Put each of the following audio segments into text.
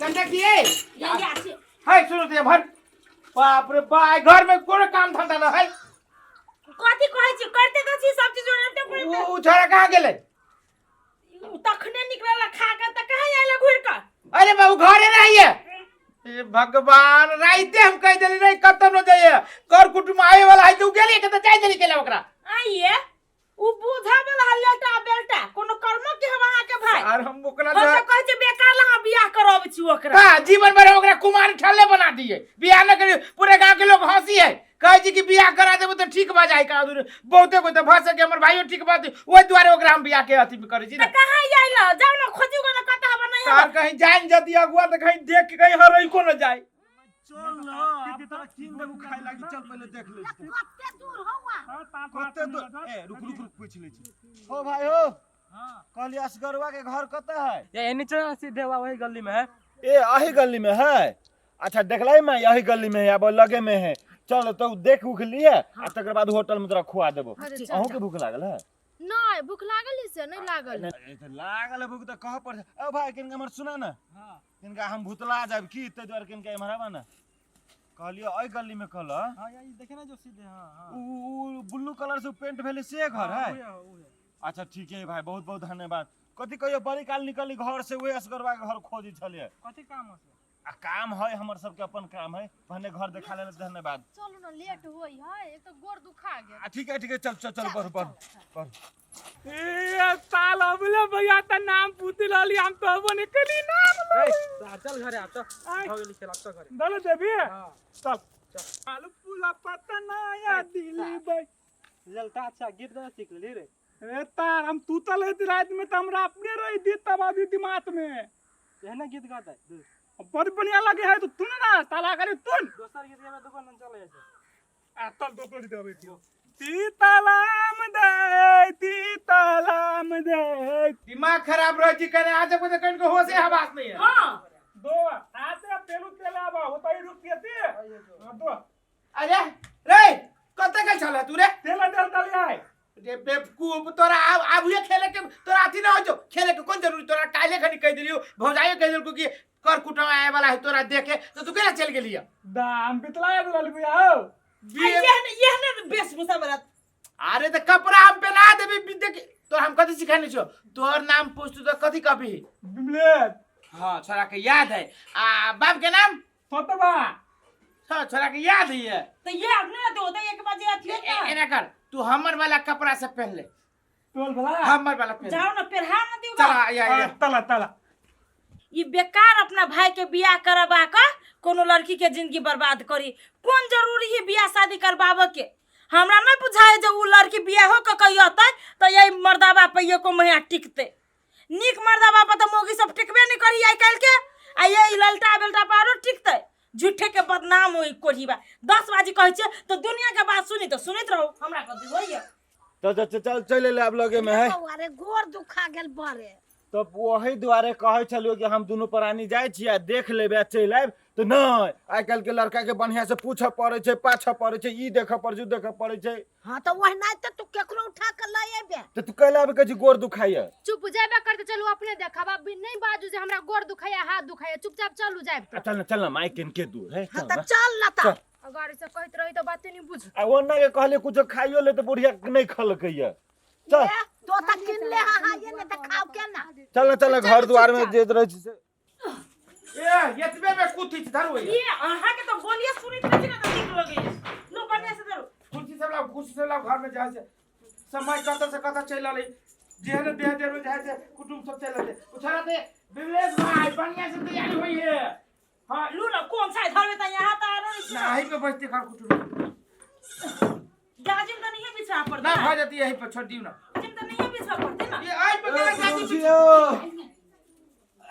चंदा की है ये ये आछे है सुनो ते भर बाप रे बा घर में कोनो काम धंधा न है। कथी कहै छी करते त छी सब चीज ओनाहिते बोलते। उ छोरा कहाँ गेलै? उ तखने निकलल खा के त कहाँ आयल घुरि के। अरे बाबू घरे रहिए। ए भगवान राइते हम कह देली नहीं कतौ न जाइए, कर कुटुम आवे वाला है तो उ गेली के त जाय देली केला ओकरा। आइए उ बुझा वाला है लेटा बेल्टा कोनो कर्म के हम अहाँ के भाई। और हम ओकरा हम त कहै छी बेकार ला अहाँ बियाह करब छी ओकरा। का जीवन भर हम ओकरा कुमार ठल्ले बना दिए, बियाह न करी पूरे गांव के लोग हंसी है, कहै छी कि बियाह करा देबो त ठीक भ जाय का बहुते कोई त भ सके हमर भाइयो ठीक बात ओहि दुआरे ओकरा हम बियाह के अथी करै छी त ना। कहाँ आइल जाउ न खोजू न कतऽ हबा नहीं तार कहीं जान जदी अगुआ त कहीं देख के कहीं हरई को न जाए। चल ना अब तोरा कीन देबू खाए लागी, चल पहिले देख ले छी। कते दूर हौआ? कते दूर? ए रुक रुक रुक पूछ ले छी। हो भाई हो। हां कहली असगरवा के घर कते है? ये एने चल सीधे वा वही गली में है। ए आही गली में है। अच्छा देखलाई मैं यही गली में है अब लगे में है। चल तो देख उख लिए आ तकर बाद होटल में तोरा खुआ देबो। अरे अहूँ के भूख लागल है? नहीं भूख लागल है से नहीं लागल। ए त लागल है भूख त कह पर। ओ भाई किनका हमर सुना ना। हां किनका हम भूतला जाब की ते दुआरे किनका इम्हर आबा ना। कहलियो एहि गली में कहल। हां ये देखे ना जो सीधे। हां हां उ उ ब्लू कलर से पेंट भेले से घर है। उहे उहे। अच्छा ठीक है भाई बहुत बहुत धन्यवाद। कथी कहियो बड़ी काल निकली घर से उहे असगरवा के घर खोजी छलिए। कथी काम हो से? आ काम है हमर सबके अपन काम है भने घर देखा लेले धन्यवाद। चलू ना लेट होई है, एक तो गोर दुखा गेल। आ ठीक है ठीक है चल चल चल बढ़ बढ़ बढ़। ए साल अबले भैया त नाम पूति रहली हम तो अब निकली नाम ए चल घरे आ चल हो गेली खेल चल घरे। दल देबी। हां चल आलू पुला पता ना या दिल्ली भाई ललता अच्छा गीत गाना सीख लेली रे। ए तार हम तू तल रात में त हमरा अपने रही दी तब अभी दिमाग में एहना गीत गाता है बड़ बढ़िया लगे है तो तू ना साला करे तुन दोसर गीत गाबे दुकान में चले जाय। आ चल दोसर गीत गाबै छियो। सीताराम दे सीताराम दे। दिमाग खराब रह जी कने आज को कन को होश है आवाज नहीं है। हां दो आते तेलु तेल आबा होता ही रुक के हां दो। अरे रे कते गेल छल तू रे? तेल तेल तेल आय रे बेवकूफ तोरा आब आबुए खेले के तोरा अथी ना हो जो खेले के कोन जरूरी तोरा काल्हे खनी कह देलियो भौजाइयो कह देलको कि कर कुटुम आए वाला है तोरा देखे तो तू केना चल गेलियो? दाम बितला देलल भैया हो। ये ने वेशभूषा वाला। अरे त कपड़ा हम पहना देबी विद्या के तोरा हम कथी सिखाने छियो? तोहर नाम पूछतू त कथी कहबी? बिमलेश। हां छोरा के याद है। आ बाप के नाम? सतबा। हां छोरा के याद है। त ये अपने तो होता एक बजे अथी है। एना कर तू हमर वाला कपड़ा से पहन ले। तोल भला। हमर वाला पहन। जाओ ना पेरहा ना दियो। चल आ आ तला तला। ई बेकार अपना भाई के बियाह करबा के कोनो लड़की के जिंदगी बर्बाद करी। कोन जरूरी है बियाह शादी करबावे के? हमरा नहीं बुझाए जे उ लड़की बियाह हो के कहियो अतै त यही मर्दाबा पे एको महीना टिकते। नीक मर्दाबा पर त मौगी सब टिकबे नहीं करी आइ काल्हि के, आ यही ललटा बेलटा पर आरो टिकते। झूठे के बदनाम होई कोढ़ीबा। 10 बाजी कहै छै त दुनिया के बात सुनी त सुनैत रहू, हमरा कथी होइए। तो चल चल चल ले अब लगे में है। अरे गोर दुखा गेल बड़े। तो वही दुआरे कहै छलियो कि हम दुनू प्राणी जाइ छी आ देख लेबै आ चलि आयब, तऽ नहि आइ काल्हि के लड़का के बढ़िया से पूछऽ पड़ै छै, पाछऽ पड़ै छै, ई देखऽ पड़ै छै, उ देखऽ पड़ै छै। हाँ तऽ ओहिना तऽ तू केकरो उठा के लऽ अयबे। तऽ तू कैला आबि कहै छी गोर दुखाइए? चुप जेबे करते चलू अपने देखब, अब नहीं बाजू जे हमरा गोर दुखाइए हाथ दुखाइए, चुपचाप चलू जायब तऽ। चल ना चल ना माइक किनके दूर है। हाँ तऽ चल ना तऽ। चल। अगर से कहैत रही तऽ बाते नहीं बुझ। आ ओना के कहलियै कुछो खाइयो ले तऽ बुढ़िया नहीं खलकैया। चल। तो त किन ले हां हां ये ने त खाओ के ना। चल ना चल ना घर द्वार में जे रहै छै से। ए एतबे में कुथी छै धरू ये अहाँ के तो बोलिए सुनैत रहै छी ना त नीक लगैए। लो बढ़िया से धरू। कुर्सी सब लाओ, कुर्सी सब लाओ, घर में जाइ छै। समय कत से कत चलि रहलै। जेहन देह देह में जाइ छै कुटुम सब चलि रहलै। उछरा दे विमलेश भाई बढ़िया से तैयारी होई है। हां लू ना कोन साइड धरबे त यहाँ त आरो नहीं ना यहीं पे बैठते घर कुटुम। जाजिम त नहीं बिछा पड़ते ना भ जाती यहीं पर छोड़ दियो ना। जाजिम त नहीं बिछा पड़ते ना। ये आई पे केना जाजिम बिछा?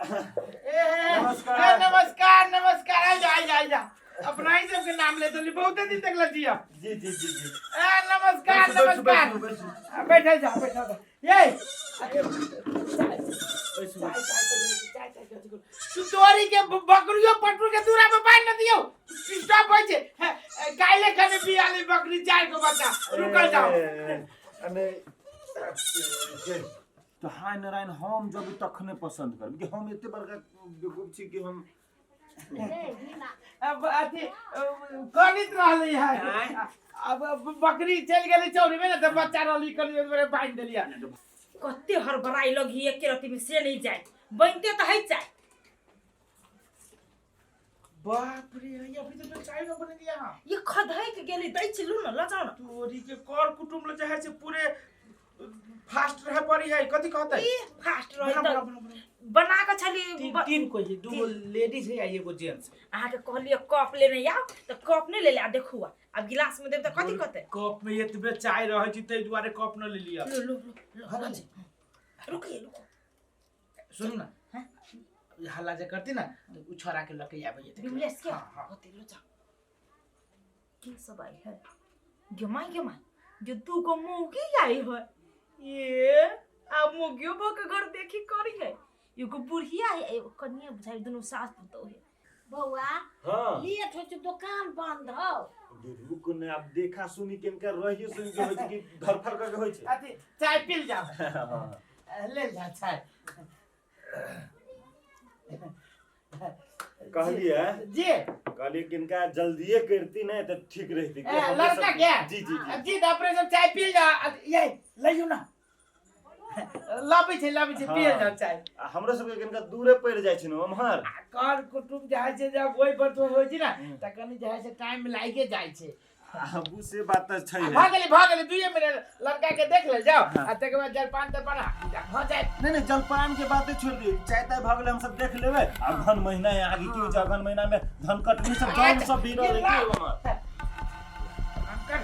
ए नमस्कार। नमस्कार नमस्कार, आ जा आ जा आ जा। अपना ही सबके नाम ले देली बहुत दिन तक लजिया। जी जी जी जी। ए नमस्कार नमस्कार। बैठ जा बैठ जा। ये तू तोरी के बकरियो पटरू के दूरा पे बांध न दियो। स्टॉप होय छै। काल्हे खने बियाली बकरी 4 गो बच्चा रुकल जाओ। अने तो हाय नारायण हम जब तखने पसंद करब कि हम एते बड़का बेवकूफ छी कि हम अब अथी कनित रहलै है। अब बकरी चलि गेलै चौरी में ने, तऽ बच्चा रहली कनि दुआरे बान्हि देलियै। कते हड़बड़ाई लगी एके रति में से नहीं जाए, बनते तो है चाय। बाप रे, ये अभी तो चाय न बने दिया। ये खधैक गेली दै छी, लू न ल जाओ न। तोरी के कर कुटुम्ब ले चाहे से पूरे फास्ट रहे पड़ी है, कथी कहते? ई फास्ट रही बना, त बना, बना, बना। बना के छली। तीन कोई है, दू गो लेडीज है या एगो जेंट्स। अहाँके कहलियै कप लेने आउ तऽ कप नहि लेले। आ देखू, आब गिलास में देब तऽ कथी कहते? कप में एतबे चाय रहै छै, ताहि दुआरे कप न लेलियै। लो लो लो लो, रुकिए रुको। सुनू ना। हैं? हल्ला जे करती ना तो उ छोरा के लके आबै जेतै। विमलेश के? हाँ, हाँ। होते, लो जाओ। के सब आई है? गे माय गे माय, जो दू गो मौगी आई है। ये आ मौगियो भऽ के घर देखी करी है। एगो बुढ़िया है, एगो कनिया बुझाइ, दुनू सास पुतोह है। बौआ। हाँ। लेट होइ छै, दुकान बंद हौ। रुक ने, आब देखा सुनी के इनका रहियो सुनी के होइ छै कि धरफड़ करके होइ छै। अथी चाय पी जाओ, ले जा चाय। कहलिए जी। कहलिए कि इनका जल्दिए करती ने तऽ ठीक रहती। ए, लड़का के? जी जी जी। जी, तऽ अपने सब चाय पी जा, ये लइयो ना, लाबै छै, लाबै छै, पियल जाओ चाय। आ हमरो सबके कनिका दूरे पड़ि जाइ छै ने ओम्हर। आ कर कुटुम्ब जाइ छै, जब ओहि पर तो होइ छै ने तऽ कनि जे है से टाइम लागे जाइ छै। आ उ से बात तऽ छै। भऽ गेलै, भऽ गेलै, 2 मिनट लड़का के देख ले जाओ आ तकर बाद जलपान तलपान भऽ जाए। नहीं नहीं, जलपान के बातें छोड़ दियौ। चाय ताय भऽ गेलै, हम सब देख लेबै। अगहन महीना है आगे, की होइ छै अगहन महीना में धन कटनी सब जौन सब भी रहलै की ओम्हर। अंकल।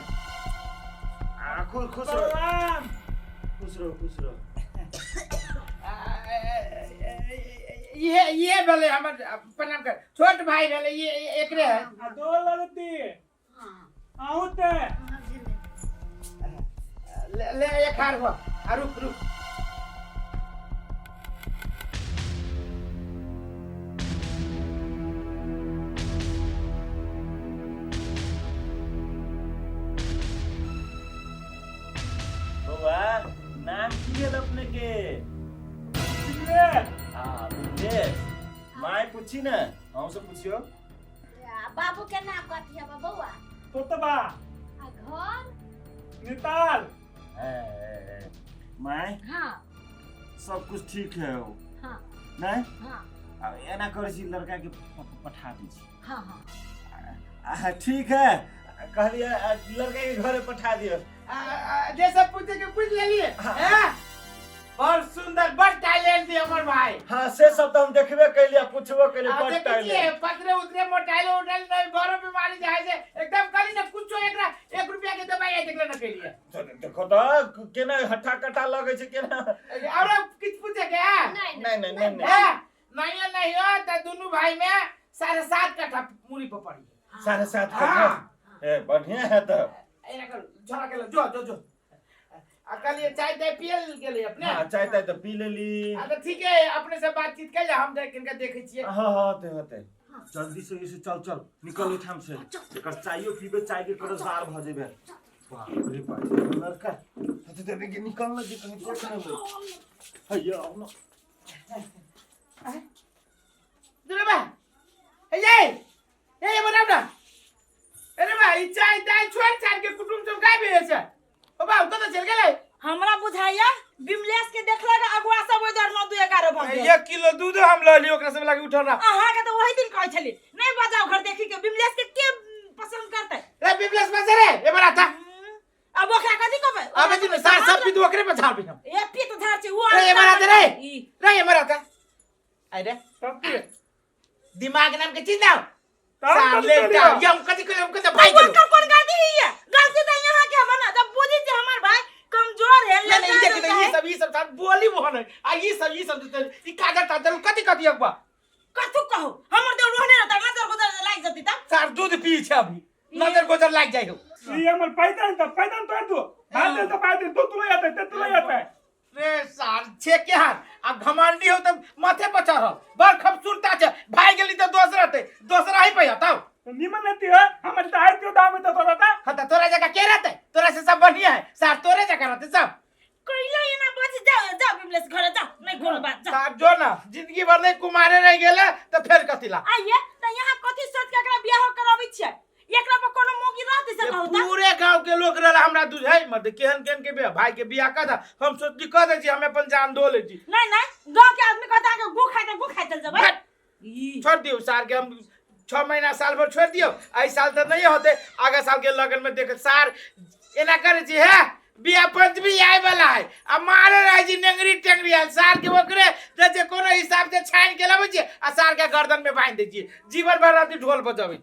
आ खुश खुश रहो। प्रणाम। खुश रहो, खुश रहो। इहे इहे भेलै हमर, प्रणाम कर, छोट भाई भेलै, ये एकरे है। आ दो लड़ती आहू ते। हाँ, भेलै। ले ले, एक हार हो आ रुक रुक। बौआ, नाम की भेल अपने के? विमलेश। आ विमलेश। माय पूछी ने, हम से पूछियो। आ, बाबू के नाम कथी है बौआ? तोतबा। आ घर? निताल। माय। हाँ। सब कुछ ठीक है हो? हाँ। नहीं? हाँ। अब एना करै छी, लड़का के पठा दै छी। हाँ हाँ। आ, ठीक है, कहलिए लड़का के घरे पठा दियो। जे सब पूछे के पूछ लेलिए हैं? बड़ सुंदर, बड़ टैलेंट है हमर भाई। हाँ, से सब तो हम देखबे कैलिए, पूछबो कैलिए। आ बड़ देखै छियै टैलेंट। पतरे उतरे मोटाइलो उटाइल नहीं, बड़ो बीमारी जाइ छै एकदम। कहली ने कुछो एकरा 1 रुपया के दवाई आइ तक न कैलिए। देखो तो केना हट्ठा कट्ठा लगै छै केना। और किछ पूछे के है? नहीं। नहीं नहीं नहीं नहीं। हैं? नहीं नहीं हो त दुनू भाई में 7.5 कट्ठा मूड़ी पर पड़ी। 7.5 हाँ। कट्ठा? ए, बढ़िया है तब। एना कर, झोरा के लो, जो जो जो। आ कहलिए चाय ताय पियल गेलै अपने? हाँ, चाय ताय तऽ पी लेली। आ तऽ ठीक है, अपने से बातचीत कर हम जाके किनका देखै छियै। हाँ हाँ, होते होते, जल्दी से इसे, चल चल, निकल ओहिठाम से। एकर चाइयो पीबे, चाय के कर्जदार भऽ जेबे। बाप रे बाप, लड़का तो देवे के निकल न जे कहीं देख न ले। हैया, आउ न। दुरे बा, हे ये हे बनाब ना। अरे बा, ई चाय ताय छोड़ छाड़ के कुटुम सब गायब है छै। ओ बा, कतऽ चल गेलै? हमरा बुझाइया विमलेश के देखलक अगुआ सब ओहि दर 9 2 11 भऽ गेल। 1 किलो दूध हम लऽ लियो, ओकरा सब लागी उठल रहा। अहाँके तऽ वही दिन कहै छली, नहीं बजाओ घर देखी के, विमलेश के के पसंद करतै? रे बिमलेश बजे रे, ए बड़ा था। अब ओकरा कथी कहबै? अबे दिन सार सब पी तू ओकरे पर झाड़ भी हम। ए, पीत झाड़ छै ओ। रे, ए बड़ा दे रे। ई। रे, ए बड़ा था, आइ रे। तब की? दिमाग नाम के चीज ना तब सार कथी ले करियौ? ये हम कथी करियो, हम कथी भाई गेलो। ओकर कोन गलती है? गलती तऽ यहाँ के हमर ना, जब बुझी छै हमर भाई कमजोर है। नहीं नहीं, लड़का देख है। ये सब, ये सब सार बोली मोहन है। आ ये सब, ये सब ई कागज ताजल कथी कथी अगवा। कथु कहू, हमर देव रोहने रहता, नजर गुजर लागि जती तब। सार दूध पी छै अभी, नजर गोजर लाग जाइ हो। ई हमर पैदान त पैदान तोड़ दो, भात दे त भात दे, दूध तुलै आता है, तुलै आता है। रे सार छे के हाथ आ घमंडी हो त माथे पर चढ़ल, बड़ खूबसूरता छै। भाई गेली त दोस रहते, दोसरा ही पे हटाओ। तो निमन रहती है, हमर त आइ त्यो दाम त तोरा था। हाँ, त तोरा जगह के रहते? तोरा से सब बढ़िया है सार, तोरे जगह रहते सब। कैला एना बच? जाओ जाओ विमलेश, घरे जाओ, नहीं कोनो बात, जाओ। सार जो ना, जिंदगी भर नहीं कुमारे रह गेले त फेर कथी ला? आइए त। कहू तऽ। पूरे गांव के लोग रहल हमरा दुझाई मत केहन केहन के बियाह भाई के बियाह कर दा हम सोचली कह दै छी हम अपन जान धो लै छी। नहीं नहीं, गांव के आदमी कहता है कि गु खाइ गु खाइ चल जेबै। भट, छोड़ दियौ सार के, हम 6 महीना साल भर छोड़ दियौ। एहि साल तऽ नहीं होते, आगा साल के लगन में देख सार एना करै छी हे बियाह पंचमी आए वाला है आ मारे रहे छी नेंगरी टेंगरी आयल सार के ओकरे जे जे कोनो हिसाब से छानि के लबै छी आ सार के गर्दन में बांधि दै छी, जीवन भर राति ढोल बजबै।